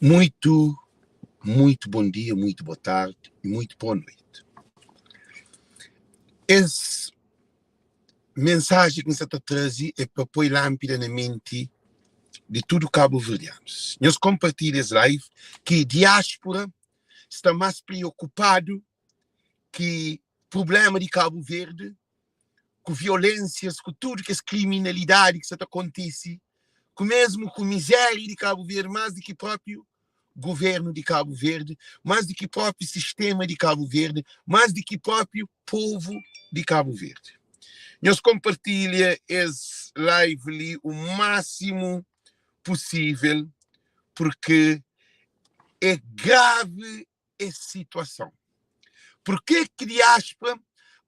Muito, muito bom dia, muito boa tarde e muito boa noite. Es mensajen ki N sa ta traze é pa poi lánpida na menti di tudu kabuverdianus. Nhos konpartilha es live ki diáspora sta más preokupadu ki prubléma di Kabu Verdi ku violénsias, ku tudu kes kriminalidadi ki sa ta kontise, ku mésmu ku mizéria di Kabu Verdi, más di ki própi govérnu di Kabu Verdi, más di ki própi sistéma di Kabu Verdi, más di ki própi povu di Kabu Verdi. Nhos konpartilha es live li u másimu pusível, purkê é gravi es situason. Porquê ki diáspora,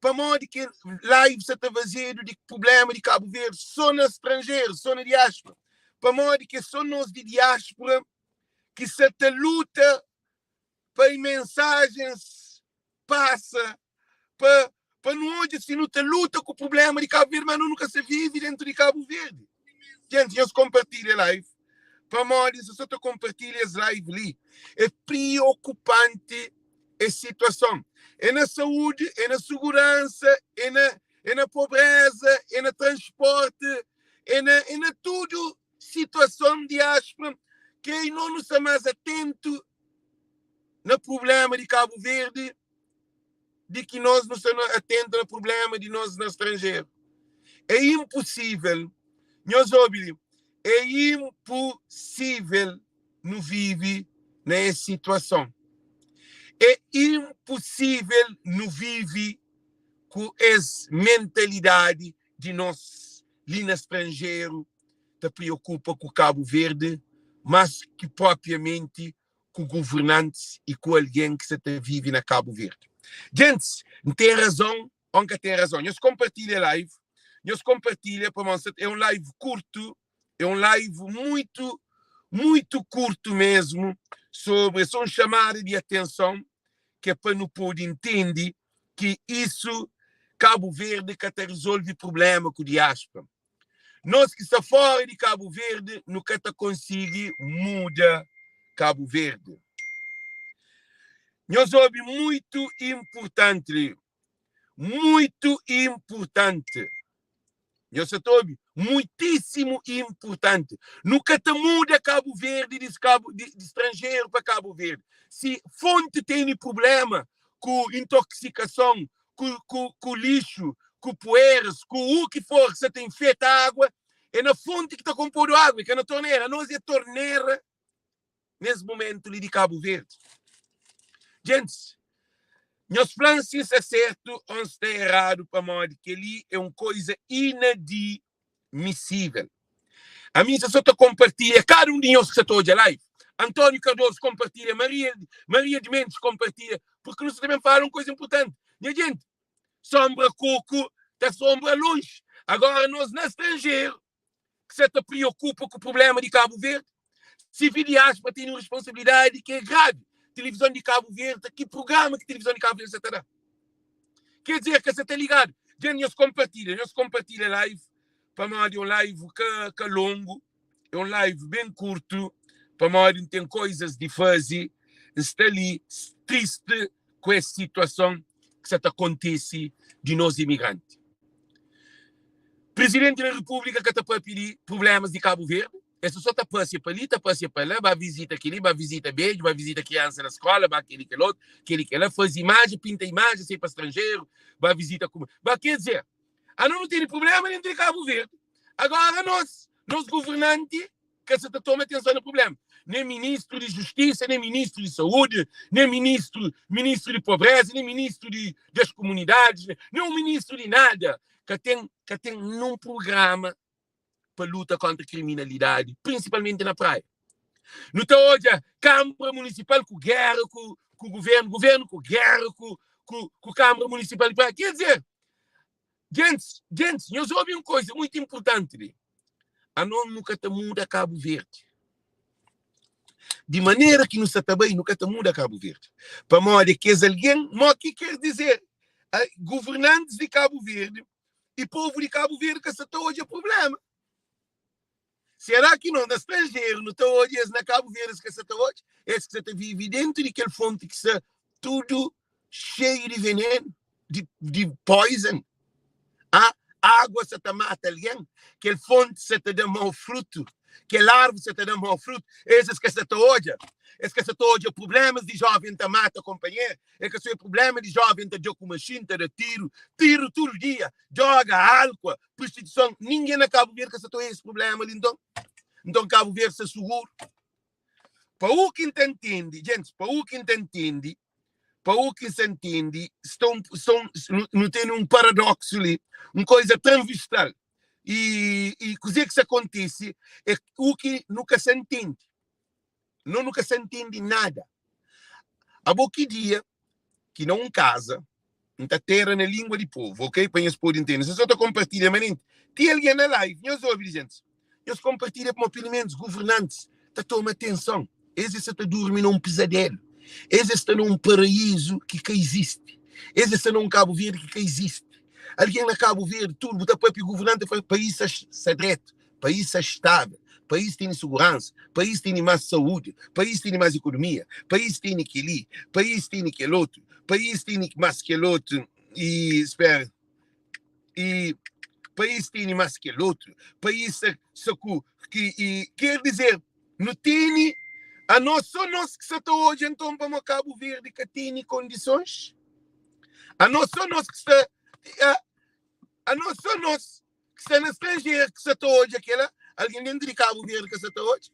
pamodi ki live sa ta fazedu di problema di Cabo Verde só na stranjeru, só na diáspora? Pamodi ki é só nos di diáspora ki sa ta luta pa mensajens pasa pa pa nu odja si nu ta luta ku problema di Cabo Verde, mas nu ka sa vive dentu di Cabo Verde. Gente, nhos compartilha live pamodi se so ta compartilha es live li é preocupante es situason. É na saúde, é na segurança, é na é na pobreza, é na transporte, é na é na tudo situason diáspora que não nos está mais atento na problema de Cabo Verde di ki nos nu sta atenta na problema di nos na stranjeru. É inposível, nhos obi li, é inposível nu vive na es situason. É inposível nu vive ku es mentalidadi di nos li na stranjeru ta preokupa ku Kabu Verdi más ki propriamenti ku governantis i ku algen ki sa ta vive na Kabu Verdi. Gentis, N ten razon ô N ka ten razon? Nhos konpartilha live, nhos konpartilha pamodi é un live kurtu, é un live muitu, muitu kurtu mesmu sobri, é sô un xamada di atenson ki é pa nu pode ntende ki isu Kabu Verdi ka ta rizolve prubléma ku diáspora. Nos ki sta fora di Kabu Verdi nu ka ta konsigi muda Kabu Verdi. Nhos obi muitu inpurtanti li, muitu inpurtanti. Nhos sa ta obi? Muitísimu inpurtanti. Nu ka ta muda Kabu Verdi di Kabu di stranjeru pa Kabu Verdi. Si fonti tene prubléma ku intoksikason, ku, ku, ku lixu, ku pueras, ku u ki for ki sa ta infeta agua, é na fonti ki ta konpodu agua, é ka na tornera. Anos é tornera nes mumentu li di Kabu Verdi. Gentis, nhos fla-m si N sta sertu o N sta eradu pamodi kel-li é un koiza inadmisível. Ami N sta so ta konpartilha kada un di nhos ki sa ta odja live. António Cardoso konpartilha, Maria, Maria de Mendes konpartilha, purki nu sta ta ben fala un koiza inpurtanti. Nha jenti, sonbra koku ta sonbra lonji. Agora nos na stranjeru ki sa ta priokupa ku prublema di Kabu Verdi, si vi diáspora tene un responsabilidadi ki é gravi. Tilivizon di Kabu Verdi, ki prugrama ki tilivizon di Kabu Verdi sa ta da? Ker dizer, ka sa ta ligadu. Dja nhos konpartilha, nhos konpartilha live pamodi é un live ka ka longu, é un live ben kurtu pamodi N ten koizas di faze. N sta li tristi ku es situason ki sa ta kontise di nos imigranti. Prizidenti di Repúblika ka ta papia di prublémas di Kabu Verdi, el sa so ta pasia pa li, ta pasia pa la, ba vizita kel-li, ba vizita bedju, ba vizita kriansa na skóla, ba kel-li, kel otu, kel-li, kel-la, faze imajen, pinta imajen, sai pa stranjeru, ba vizita kuma. Ba, ker dizer, Ano nu tene prublema dentru di Kabu Verdi. Agora nos, nos governanti ka sa ta toma atenson na prublema. Nem ministru di justisa, nem ministru di saúdi, nem ministru, ministru di pobreza, nem ministru di das komunidadis, nem un ministru di nada ka ten, ka ten nun prugrama pa luta kontra kriminalidadi, prinsipalmenti na praia. Nu ta odja Kanbra Munisipal ku géra ku, ku guvernu, guvernu ku géra ku, ku, ku Kanbra Munisipal di Praia. Ker dizer, gentis, gentis, nhos obi un koiza muitu inpurtanti li. Anos nu ka ta muda Kabu Verdi. Di manera ki nu sa ta bai, nu ka ta muda Kabu Verdi. Pamodi kes algen, mo ki ker dizer, governantis di Kabu Verdi i povu di Kabu Verdi ka sa ta odja prublema. Será ki nos na stranjeru nu ta odja es na Kabu Verdi es ka sa ta odja? Es ki sa ta vive dentu di kel fonti ki sta tudu xeiu di venenu, di, di poison. Ah, água sa ta mata algen, kel fonti sa ta da mau frutu, kel arvi sa ta da mau frutu. Es es ka sa ta odja, es ka sa ta odja prublémas di jóven ta mata konpanheru, es ka sa odja prubléma di jóven ta da ku maxin, ta da tiru, tiru tudu dia, droga, álkua, Prostituison, ningen na Kabu Verdi ka sa ta oia es problema li nton. Nton Kabu Verdi sta suguru. Pa u ki N ta ntende, gentis, pa u ki N ta ntende, pa u ki N sa ntende, sta un, sta un, nu tene un paradoksu li, un koiza tranvistral. I, i kuze ki sa kontise é u ki nu ka sa ntende. No nu ka sa ntende nada. Abo ki dia ki na un kaza N ta tera na lingua di povu, ok? Pa nhos pode ntende. N sa ta konpartilha manenti. Ti algen na live, nhos obi di gentis. Nhos konpartilha pamo pilimentus guvernantis ta toma atenson. Es es sa ta durmi na un pizadelu. Es es sta na un paraízu ki ka izisti. Es es sta na un Kabu Verdi ki ka izisti. Algen na Kabu Verdi, tudu bu ta papia guvernanti ta fla país sa sa dretu. País sta estável, país tene suguransa, país tene más saúdi, país tene más ikonomia, país tene kel-li, país tene kel otu, país tene más kel otu i spera, i país tene más kel otu, país sta sta ku ki i ker dizer nu tene anos sô nos ki sa ta odja nton pamodi Kabu Verdi ka tene kondisons? Anos sô nos ki sta anos sô nos ki sta na stranjeru ki sa ta odja kela, algen dentu di Kabu Verdi ka sa ta odja?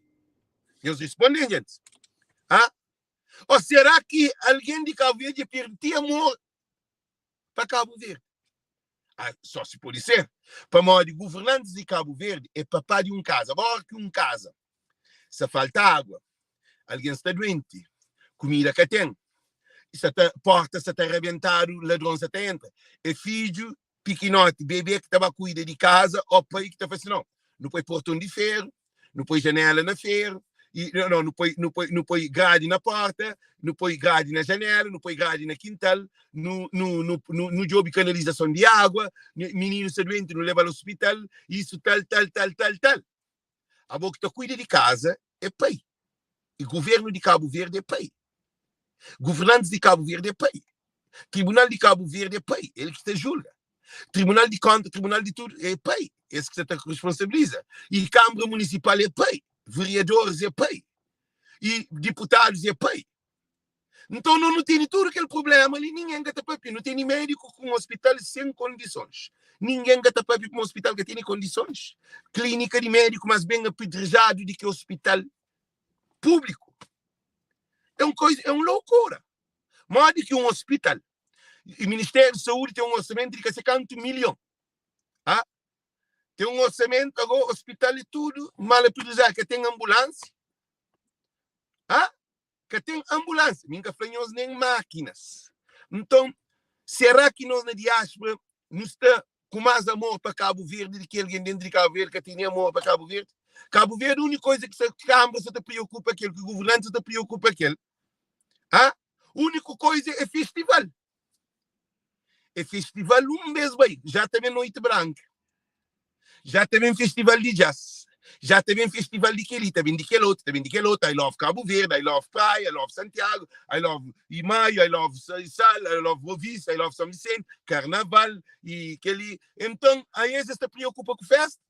Nhos responden, gentis. Ha? Ou será ki algen di Kabu Verdi dja perde ti amor pa Kabu Verdi? Ah, só si pode ser. Pamodi governantis di Kabu Verdi é papá di un kaza. Agora ki un kaza sa falta água, algen sta duenti, kumida ka ten, sa ta, porta sa ta rabentadu, ladron sa ta entra. É fidju pikinoti, bebé ki ta ba kuida di kaza ô pai ki ta fla si, Nau, nu poi porton di feru, nu poi janéla na feru, i, nau, nu poi, nu poi, nu poi gradi na porta, nu poi gradi na janéla, nu poi gradi na kintal, nu, nu, nu, nu, nu djobe kanalizason di agua, mininu sta duenti, nu leba-l ospital, isu, tal, tal, tal, tal, tal. Abo ki ta kuida di kaza é pai. I guvernu di Kabu Verdi é pai. Guvernantis di Kabu Verdi é pai. Tribunal di Kabu Verdi é pai, el ki ta julga. Tribunal di Konta, tribunal di tudu é pai, es ki sa ta responsabiliza. I Kanbra Munisipal é pai, veriadoris é pai, i diputadus é pai. Nton no nu tene tudu kel prubléma li, ningen ka ta papia. Nu tene médiku ku un ospital sen kondisons, ningen ka ta papia kuma ospital ka tene kondisons. Klínika di médiku más ben apedrejadu di ki ospital públiku. É un koiza, é un loukura. Modi ki un ospital, i Ministériu di Saúdi ten un orsamentu di ka se kantu milhon, ah, ten un orsamentu, agora ospital é tudu mal apedrejadu, ka ten anbulánsia, ah, Ka ten anbulánsia, mi N ka fla nhos nen mákinas. Nton, será ki nos na diáspora nu sta ku más amor pa Kabu Verdi di ki algen dentu di Kabu Verdi ka tene amor pa Kabu Verdi? Kabu Verdi úniku koiza ki sa kanbra sa ta priokupa kel, ki guvernanti sa ta priokupa kel, ah, úniku koiza é festival. É festival un bes bai, já ta ben noite branka, já ta ben festival di jazz, já ta ben festival di kel-li, ta ben di kel otu, ta ben di kel otu, I love Cabo Verde, I love Praia, I love Santiago, I love Maio, I love Sal, I love Boa Vista, I love São Vicente, Carnaval e kel-li. Enton, aes es ta preokupa ku festa,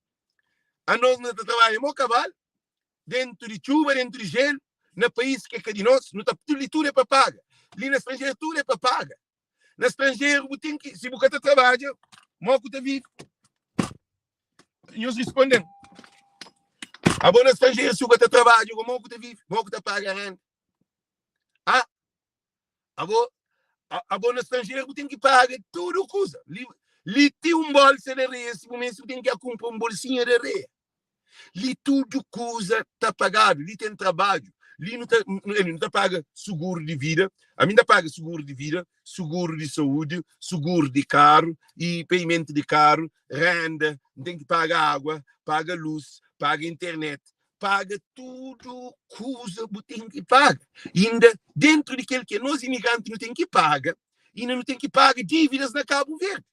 anos nu ta trabadja mo kabalu. Dentu di txuba, dentu di jelu, na país ki é ka di nos, nu ta li tudu é pa paga. Li na stranjeru tudu é pa paga. Na stranjeru bu ten ki, si bu ka ta trabadja, mo ku ta vive? Nhos risponde-m. Abo na stranjeru si bu ka ta trabadja, mo ku ta vive? Mo ku ta paga renda? Ah, abo, abo na stranjeru bu ten ki paga tudu kuza. Li, li ti un bolsa di areia, si bu meste, bu ten ki kunpra un bolsinha di areia. Li tudu kuza ta pagadu, li ten trabadju, li nu ta, nu ta paga suguru di vida, ami N ta paga suguru di vida, suguru di saúdi, suguru di karu i peimentu di karu, renda, N ten ki paga agua, paga lus, paga internet, paga tudu kuza bu ten ki paga. Inda dentru di kel ki é nos imigranti nu ten ki paga, inda nu ten ki paga dívidas na Kabu Verdi.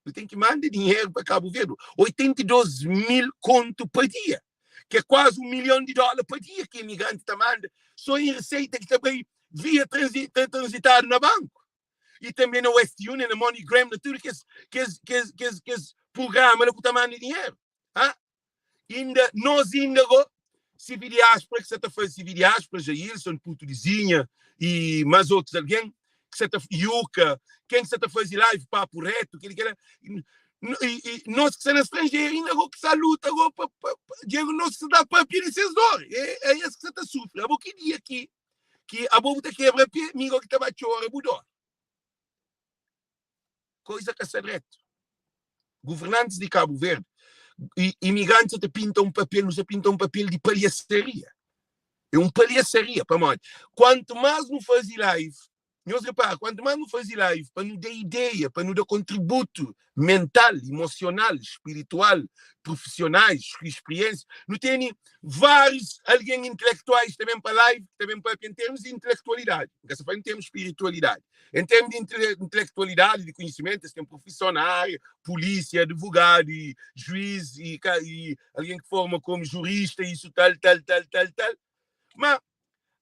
Nu ten ki manda dinheru pa Kabu Verdi, 82 mil kontu pa dia. Ki é kuazi 1 milhon di dóla pa dia ki imigranti ta manda só en reseita ki ta bai via tranzitadu na banku i tanbe na West Union, na MoneyGram, na tudu kes kes kes kes kes prugrama la ku ta manda dinheru. Ha? Inda nos inda go si vi diáspora ki sa ta faze si vi diáspora, Jailson, Puto di Zinha i mas otus algen ki sa ta Yuka, ken ki sa ta faze live papu retu, keli kela i, i nos ki sta na stranjeru inda go ki sa luta go pa, pa, pa Diego nos ki sa ta papia di ses dor, é, é es ki sa ta sufri. Abo ki dia ki ki abo bu ta kebra pé, mi go ki ta ba txora bu dor. Koisa ka sta dretu. Governantis di Kabu Verdi i imigrantis sa ta pinta un papel, nu sa pinta un papel di palhasaria. É un palhasaria, pamodi kuantu más nu faze live, nhos repara, kuantu más nu faze live pa nu da ideia, pa nu da kontributu mental, emosional, spiritual, profisionais, ku spiriénsia, nu tene várius algen intelektuais ta ben pa live, ta ben papia en termus di intelektualidadi, N ka sta fala en termus di spiritualidadi. En termus di intelektualidadi, di konhisimentu, es ten profison na ária, pulísia, advogadu, i juiz, i ka, i algen ki forma komu jurista, isu tal, tal, tal, tal, tal. Ma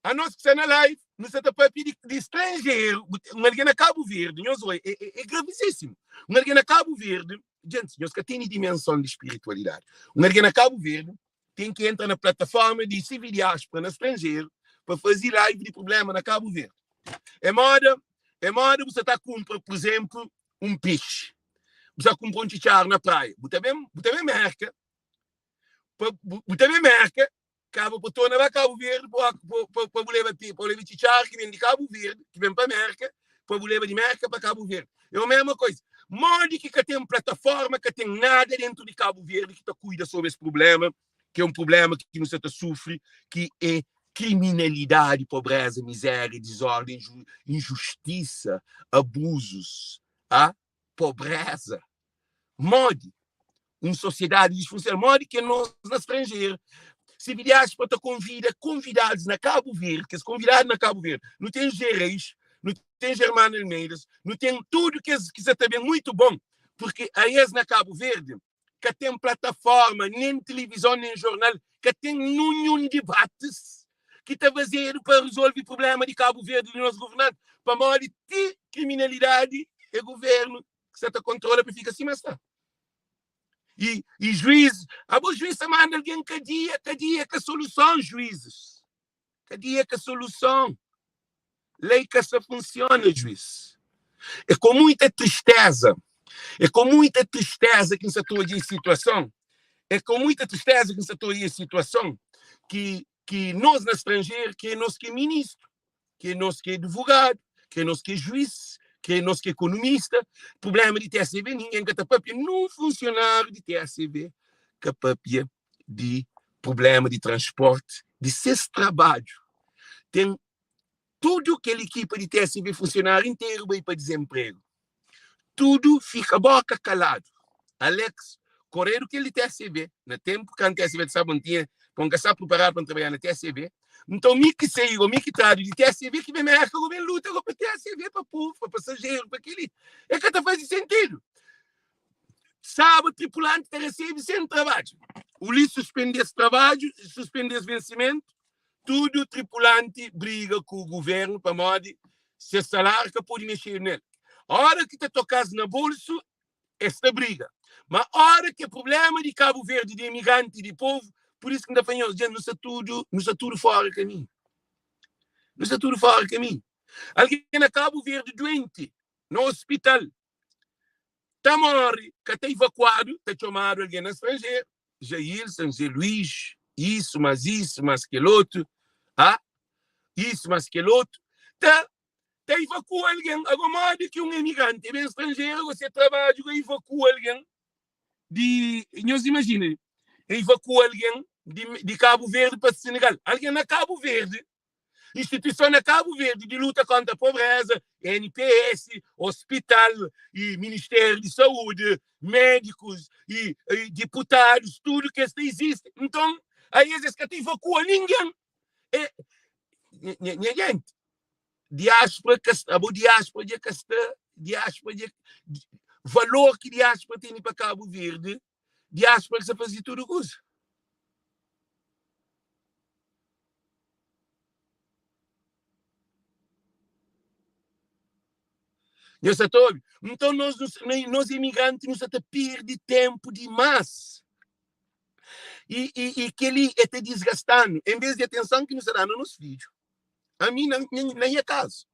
anos ki sta na live, nu sta ta papia di, di stranjeru, un algen na Kabu Verdi, nhos oi, é, é, é gravisíssimu. Un algen na Kabu Verdi, gente, nhos ka tene dimenson di spiritualidadi. Un algen na Kabu Verdi ten ki entra na plataforma di CV Diáspora na stranjeru pa faze live di problema na Kabu Verdi. É moda, é moda bu sa ta kunpra, pur izenplu, un pexi. Bu sa kunpra un txitxaru na praia. Bu ta ben, bu ta ben Merka, pa, bu, bu ta ben Merka, kaba pa torna ba Kabu Verdi pa, pa, pa, pa bu leba pe, pa bu leba txitxaru ki ben di Kabu Verdi, ki ben pa Merka, pa bu leba di Merka pa Kabu Verdi. É o mesma koisa. Modi ki ka ten plataforma, ka ten nada dentu di Kabu Verdi ki ta kuida sobri es problema, ki é un problema ki nu sa ta sufri, ki é kriminalidadi, pobreza, miséria, dizórden, injustisa, abuzus, a pobreza. Modi un sosiedadi disfunsional, modi ki nos na stranjeru, si bi diáspora ta konvida konvidadus na Kabu Verdi, kes konvidadu na Kabu Verdi, nu ten José Reis, nu ten Germano Almeidas, nu ten tudu kes ki sa ta ben muitu bon, purki aes na Kabu Verdi ka ten plataforma, nen tilivizon, nen jornal, ka ten ninhun dibatis ki ta fazedu pa rizolve prublema di Kabu Verdi di nos guvernanti, pamodi ti kriminalidadi é guvernu ki sa ta kontrola pa fika sima sta. I, i juiz, abo juiz ta manda algen kadia, kadia ka soluson, juizes. Kadia ka soluson. Lei ka sa funsiona, juiz. É com muita tristeza, é com muita tristeza ki N sa ta odja es situason, é com muita tristeza ki N sa ta odja es situason ki, ki nos na stranjeru, ki é nos ki é ministru, ki é nos ki é advogadu, ki é nos ki é juiz, ki é nos ki é ekonomista, problema di TSB ningen ka ta papia, nun funsionáriu di TSB ka papia di problema di transporti di ses trabadju. Ten tudu kel ekipa di TSB funsionáriu interu bai pa dizenpregu. Tudu fika boka kaladu. Alex koredu kel di TSB na tenpu kantu TSB ta staba N tinha pa N ka staba priparadu pa N trabadja na TSB. Nton mi ki sai go mi ki tradu di TSB ki ben Merka go ben luta go pa TSB pa povu pa pasajeru pa keli e ka ta fazi sentidu. Sábadu tripulanti ta resebe sen trabadju. Ulis suspende es trabadju, suspende es vensimentu. Tudu tripulanti briga ku guvernu pamodi ses saláriu ka pode mexedu nel. Ora ki ta toka-s na bolsu, es ta briga. Ma ora ki é prubléma di Kabu Verdi, di imigranti, di povu, pur isu ki N ta fla nhos, dja nu sta tudu, nu sta tudu fóra kaminhu. Nu sta tudu fóra kaminhu. Algen na Kabu Verdi duenti, na ospital, ta móre, ka ta ivakuadu, ta txomadu algen na stranjeru, Jailson, Zé Luís, isu, mas isu, mas kel otu, ah, isu, mas kel otu, ta, ta ivakua algen. Agó, modi ki un emigranti ben stranjeru, agó se trabadju ka ivakua algen di, nhos imajina, ivakua algen di, di Kabu Verdi pa Senegal. Algen na Kabu Verdi Instituison na Kabu Verdi di luta kontra pobreza, NPS, ospital i Ministériu di Saúdi, médikus i diputadus, tudu kes ta izisti. Nton, aes es ka ta ivakua ningen. E, nha jenti, diáspora ka sta, abo diáspora dja ka sta, diáspora dja, valor ki diáspora tene pa Kabu Verdi, diáspora ki sa faze tudu kuza. Nhos sa ta obi? Nton nos, nos imigranti nu sa ta perde ténpu dimás. I, i, i kel-li é ta disgasta-nu, en vez di atenson ki nu sta da-nu nos fidju. Ami, na, na nha kazu,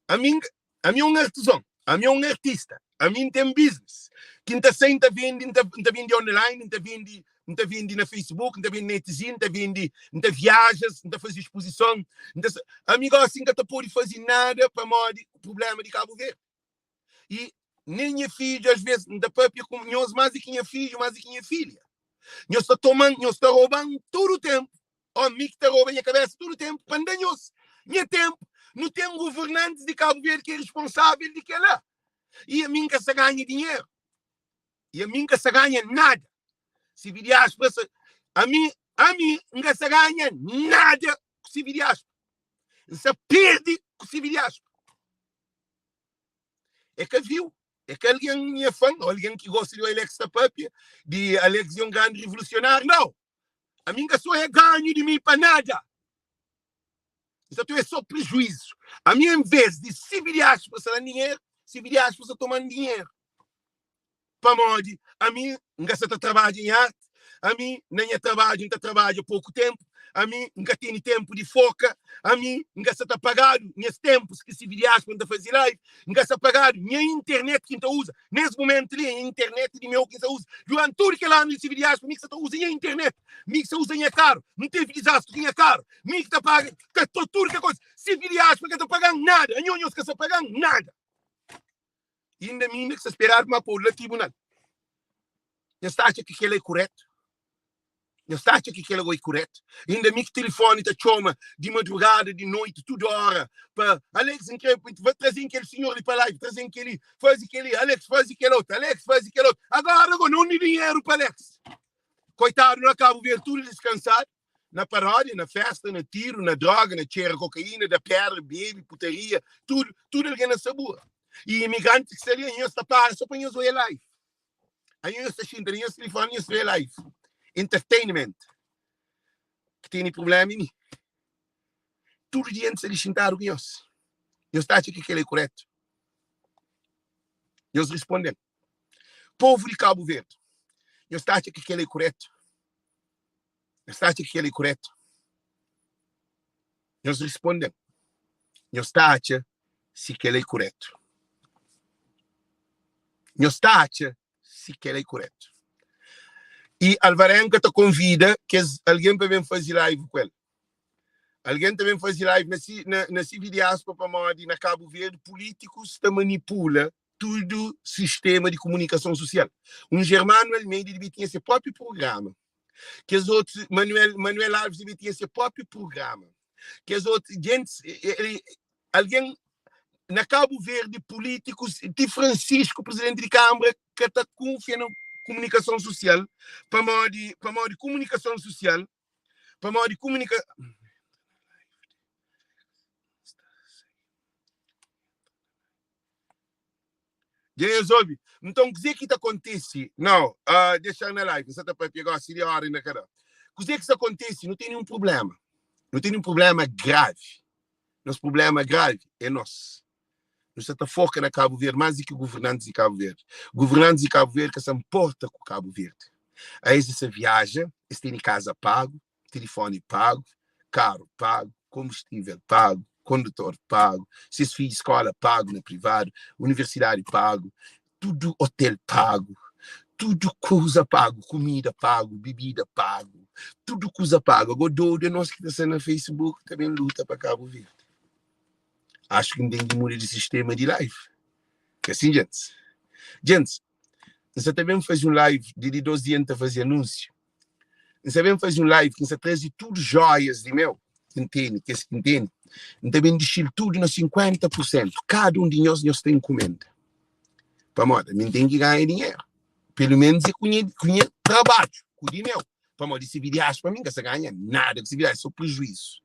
ami, ami é un artizon, ami é un artista, ami N ten business, ki N ta sai N ta vende, N ta, N ta vende online, N ta vende, N ta vende na Facebook, N ta vende na etc, N ta vende, N ta viaja, N ta faze spozison, N ta, ami gosi N ka ta pode faze nada pamodi prubléma di Kabu Verdi. I nen nha fidju, asves N ta papia ku nhos más di ki nha fidju, más di ki nha filha. Nhos ta toma-m, nhos ta roba-m tudu ténpu. Ó, mi ki ta roba nha kabésa tudu ténpu pa N da nhos nha ténpu. Nu ten governantis di Kabu Verdi ki é responsável di kel-la. I ami N ka sta ganha dinheru. I ami N ka sta ganha nada. Si vi diáspora sa, ami, ami N ka sta ganha nada ku si vi diáspora. N sta perde ku si vi diáspora. É ka viu, é ka algen nha fan, ou algen ki gosta di Alex ta papia, di Alex é un grandi revolucionário. Não! Ami nka só é ganho di mi pa nada. Nsa to é só prejuízo. Ami em vez di sibi di aspas sa dan dinheiro, sibi di aspas sa toman dinheiro. Pamodi ami N ka sa ta trabadja nha arti, ami na nha trabadju N ta trabadja poku tenpu, ami N ka tene tenpu di foka, ami N ka sa ta pagadu nhas tenpus ki sirbi di aspa N ta faze live, N ka sa pagadu nha internet ki N ta uza nes mumentu li, nha internet di meu ki N sa uza duranti tudu kel anu di sirbi di aspa mi ki sa ta uza nha internet, mi ki sa uza nha karu, N tevi dizastru ku nha karu, mi ki ta paga ka tudu kel koza, sirbi di aspa ka ta paga-m nada, anho nhos ka sa paga-m nada. Inda mi inda ki sta speradu ma podu la tribunal. Nhos ta atxa ki kela é kuretu? Nhos ta atxa ki kela go é kuretu? Inda mi ki tilifoni ta txoma di madrugada, di noiti, tudu ora pa Alex N kre va traze-m kel sinhor li pa live, traze-m keli, faze keli, Alex faze kel otu, Alex faze kel otu. Agora go não di dinheru pa Alex. Koitadu la Kabu Verdi tudu diskansadu. Na paródia, na festa, na tiru, na droga, na txera kokaína, da pedra, bebe, putaria, tudu, tudu algen na sabura. I imigranti ki sta li, anhos ta para so pa nhos oia live. Anhos ta xinta na nhos tilifoni, nhos ta oia live. Entertainment. Ki tene prublema é mi. Tudu dia N sta li xintadu ku nhos. Nhos ta atxa ki kel-la é kuretu? Nhos responde-m. Povu di Kabu Verdi, nhos ta atxa ki kel-la é kuretu? Nhos ta atxa ki kel-li é kuretu? Nhos responde-m. Nhos ta atxa si kel-la é kuretu? Nhos ta atxa si kel-la é kuretu? I Alvarenga ta konvida kes algen pa ben faze live ku el. Algen ta ben faze live na si, na, na si vidiaspa pamodi na Kabu Verdi pulítikus ta manipula tudu sistema di kumunikason susial. Un Germano Almeida dibia tinha se própi prugrama. Kes otus, Manuel, Manuel Alves dibia tinha se própi prugrama. Kes otus, gentis, algen na Kabu Verdi, pulítikus, ti Francisco, prizidenti di Kanbra, ka ta kunfia na kumunikason susial pamodi, pamodi kumunikason susial, pamodi kumunika. Dja nhos obi? Nton, kuzê ki ta kontise? Nau, uh, dexa-m na live, N sa ta papia gósi di óra inda ka da. Kuzê ki sta kontise? Nu tene un prubléma. Nu tene un prubléma gravi. Nos prubléma gravi é nos. Nu sta ta foka na Kabu Verdi más di ki governantis di Kabu Verdi. Governantis di Kabu Verdi ka sta nporta ku Kabu Verdi. Aes es sa viaja, es tene kaza pagu, tilifoni pagu, karu pagu, konbustível pagu, kondutor pagu, ses fidju skola pagu na privadu, universidadi pagu, tudu otel pagu, tudu kuza pagu, kumida pagu, bibida pagu, tudu kuza pagu. Ago dodu é nos ki ta sta na Facebook ta ben luta pa Kabu Verdi. Acho ki N ten ki muda di sistema di live. Ka sin, djentis? Djentis, N sa ta ben faze un live di di dos dia N ta faze anúnsiu. N sa ben faze un live ki N sa traze tudu joias di meu ki N tene, kes ki N tene. N ta ben dixi-l tudu na 50 pur sentu. Kada un di nhos, nhos ta inkumenda. Pamodi ami N ten ki ganha dinheru. Pelu menus é ku nha, ku nha trabadju, ku di meu. Pamodi si vidias pa mi, N ka sa ganha nada ku si vidias, é so prejuizu.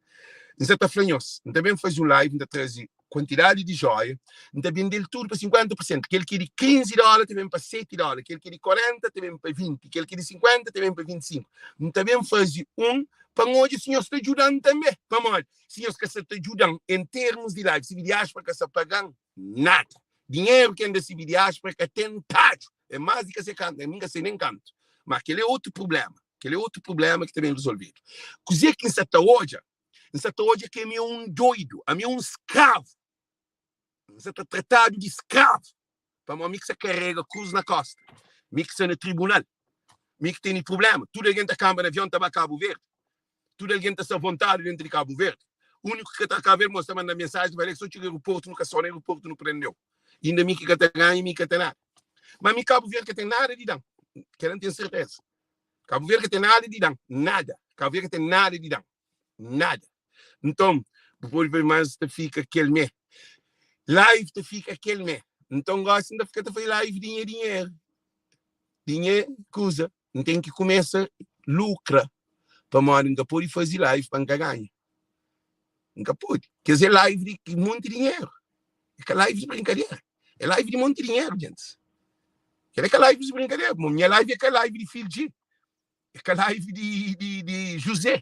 N sa ta fla nhos, N ta ben faze un live, N ta traze kuantidadi di joia, N ta bende-l tudu pa 50 pur sentu. Kel ki é di 15 dóla ta ben pa 7 dóla, kel ki é di 40 ta ben pa 20, kel ki é di 50 ta ben pa 25. N ta ben faze un pa N odja si nhos ta djuda-m tanbe. Pamodi si nhos ka sa ta djuda-m en termus di live, si di diáspora ka sa paga-m. Nada. Dinheru ki N risibi diáspora ka ten tadju. É más di ka se kantu, ami N ka se nen kantu. Má kel-li é otu prubléma. Kel-li é otu prubléma ki ta ben rezolvedu. Kuzê ki N sa ta odja? N sa ta odja ki ami é un doidu, ami é un skravu. N sa ta tratadu di skravu pamodi mi ki sa karega krus na kósta, mi ki sta na tribunal, mi ki tene prubléma. Tudu algen ta kanba na avion ta ba Kabu Verdi. Tudu algen ta sta vontadi dentu di Kabu Verdi. Úniku ki ka ta Kabu Verdi, mos ta manda mensaji, ta fala, so txiga aeroportu, nu ka sô na aeroportu, nu prende-u. Inda mi ki ka ta ganha, mi ka ten nada. Ma mi Kabu Verdi ka ten nada di dan. Kel-la N ten serteza. Kabu Verdi ka ten nada di dan. Nada. Kabu Verdi ka ten nada di dan. Nada. Nton, bu pode fla, mas ta fika kel mé. Live ta fika kel mé. Nton, gosi N ta fika ta fai live di nha dinheru, di nha kuza. N ten ki kumesa lukra pamodi N ka pode faze live pa N ka ganha. N ka pode. Kes é live di monti dinheru. É ka live di brinkadera. É live di monti dinheru, gentis. Kel é ka live di brinkadera. Nha live é ka live di Fil G. É ka live di, di, di José.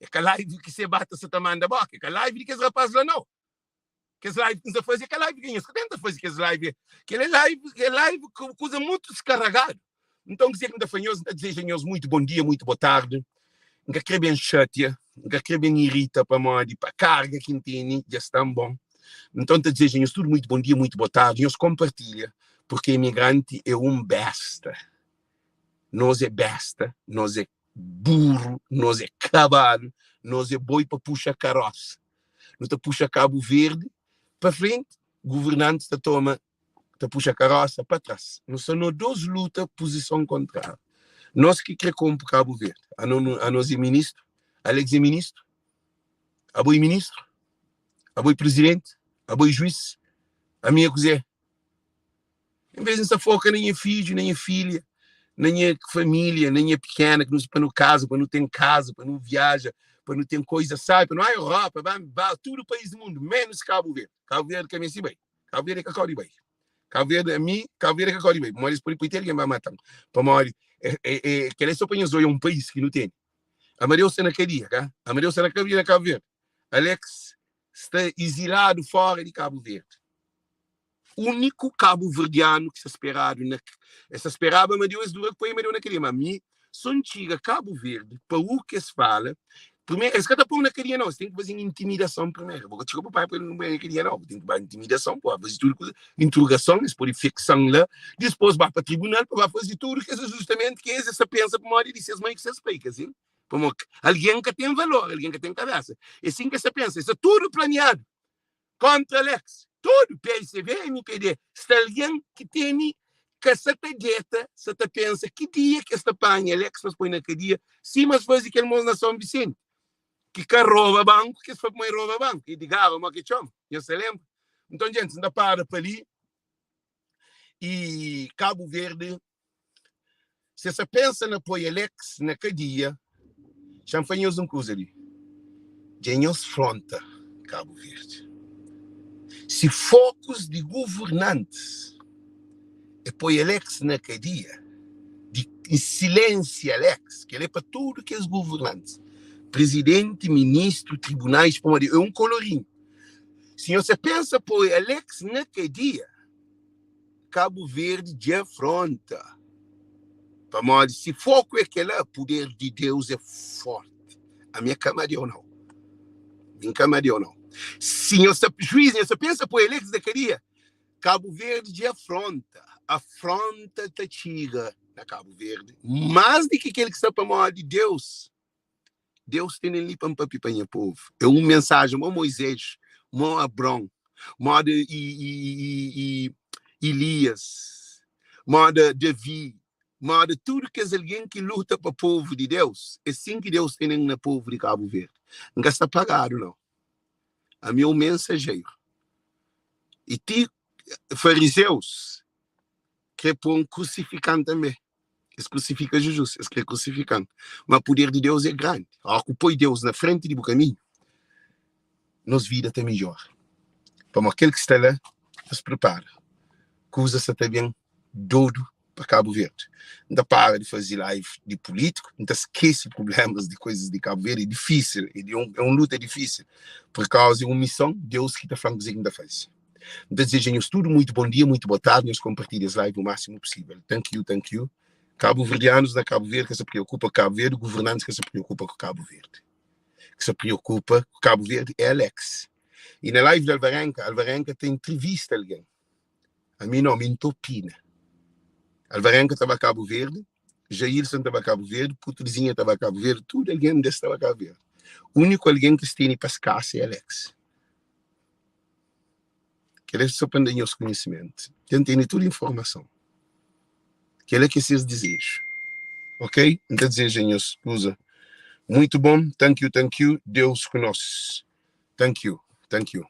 É ka live ki se bata sa ta manda boka. É ka live di kes rapaz la, nau. Kes live ki N sa faze é ka live ki nhos ka tenta faze kes live. Kel é live, é live ku kuza mutu deskarragadu. Nton, kuzê ki N ta fla nhos? N ta dizeja nhos muitu bon dia, muitu bo tardi. N ka kre ben xatia, N ka kre ben irita pamodi pa karga ki N tene dja sta bon. Nton, N ta dizeja nhos tudu muitu bon dia, muitu bo tardi. Nhos konpartilha, purke imigranti é un besta. Nos é besta, nos é buru, nos é kabalu, nos é boi pa puxa karosa. Nu ta puxa Kabu Verdi pa frenti, guvernantis ta toma ta puxa karosa pa tras. Nu sta no dos luta puzison kontráriu. Nos ki kre konpu Kabu Verdi, anos é ministru, Alex é ministru, abo é ministru, abo é prizidenti, abo é juiz, ami é kuzê? En vez di N sta foka na nha fidju, na nha filha, na nha família, na nha pikena, ki nu pa nu kaza, pa nu ten kaza, pa nu viaja, pa nu ten koisa sabi, pa nu bai Europa, ba, ba tudu país di mundu, menus Kabu Verdi. Kabu Verdi ka meste bai. Kabu Verdi é ka kau di bai. Kabu Verdi, ami, Kabu Verdi é ka kau di bai. Pamodi es pode poi ti algen ba mata-m. Pamodi é, é, é, kel-la é so pa nhos odja un país ki nu tene. Amadeu sta na kadia, ka? Amadeu sta na kadia na Kabu Verdi. Alex sta iziladu fora di Kabu Verdi. Úniku kabuverdianu ki sta speradu na Es ta speraba ma Deus dura poi Amadeu na kadia Ma mi so N txiga Kabu Verdi pa u ki es fala Primeru es ka ta pô-m na kadia nau Es ten ki faze-m intimidason primeru Bo ka txiga bu pai pa el poi na kadia nau Bu ten ki ba intimidason pa ba faze tudu kuza Interrogason es pode fiksa-m la Dispôs ba pa tribunal pa ba faze tudu kes ajustamentu ki es es ta pensa pamodi di ses mai ku ses pai Ka sin? Pamodi algen ka ten valor algen ka ten kabésa É sin ki es ta pensa Es sta tudu planiadu Kontra Alex, tudu PICV, MPD, sta algen ki tene ka sa ta deta, sa ta pensa ki dia ki es ta panha Alex pa es poi na kadia, sima es faze kel mos na São Vicente, ki ka roba banku, ki es fla kuma e roba banku, e di Gaba mo ke txoma, nhos ta lenbra? Nton, djentis, N ta para pa li i Kabu Verdi Se sa pensa na poi Alex na kadia, xa-m fla nhos un kuza li, dja nhos fronta Kabu Verdi. Si fokus di guvernantis é poi Alex na kadia, di silensia Alex, kel-li é pa tudu kes guvernantis, prizidenti, ministru, tribunais, pamodi é un kolorinhu. Si nhos sa pensa poi Alex na kadia, Kabu Verdi dja fronta. Pamodi si foku é kela, puder di Deus é forti. Ami é ka Amadeu nau. Mi N ka Amadeu nau. Si nhos ta juiz, nhos ta pensa poi Alex na kadia, Kabu Verdi dja fronta. Afronta ta txiga na Kabu Verdi más di ki kel ki sta pamodi Deus. Deus tene-m li pa N papia pa nha povu. É un mensajen mo Moizés, mo Abron, moda Ilias, moda Davi, moda tudu kes algen ki luta pa povu di Deus. É sin ki Deus tene-m na povu di Kabu Verdi. N ka sta pagadu, nau. Ami é un mensajeru. I ti farizeus kre pô-m krusifika-m tanbê. Es krusifika Jizus, es kre krusifika-m. Má puder di Deus é grandi. Óras ki bu poi Deus na frenti di bu kaminhu, nos vida ta midjora. Pamodi kel ki sta la, nhos pripara. Kuza sta ta ben dodu pa Kabu Verdi. N ta para di faze live di pulítiku, N ta skese prublémas di koizas di Kabu Verdi. É difísil, é un luta difísil, purkauza é un mison, Deus ki ta fla-m kuzê ki N ta faze. N ta dizeja nhos tudu muitu bon dia, muitu bo tardi, nhos konpartilha es live o másimu pusível. Thank you, thank you. Kabuverdianus na Kabu Verdi ka sa preokupa ku Kabu Verdi, guvernantis ka sa preokupa ku Kabu Verdi. Ki sa preokupa ku Kabu Verdi é Alex. I na live di Alvarenka, Alvarenka ta intrivista algen. Ami no, mi N ta opina. Alvarenka ta ba Kabu Verdi, Jailson ta ba Kabu Verdi, Putu Lizinha ta ba Kabu Verdi, tudu algen des ta ba Kabu Verdi. Úniku algen ki es tene pa es kasa é Alex. Kel é só pa N da nhos konhisimentu. Dja N tene tudu informason. Kel é ki é ses dizeju. Ok? N ta dizeja nhos kuza muitu bon. Thank you, thank you. Deus ku nos. Thank you, thank you.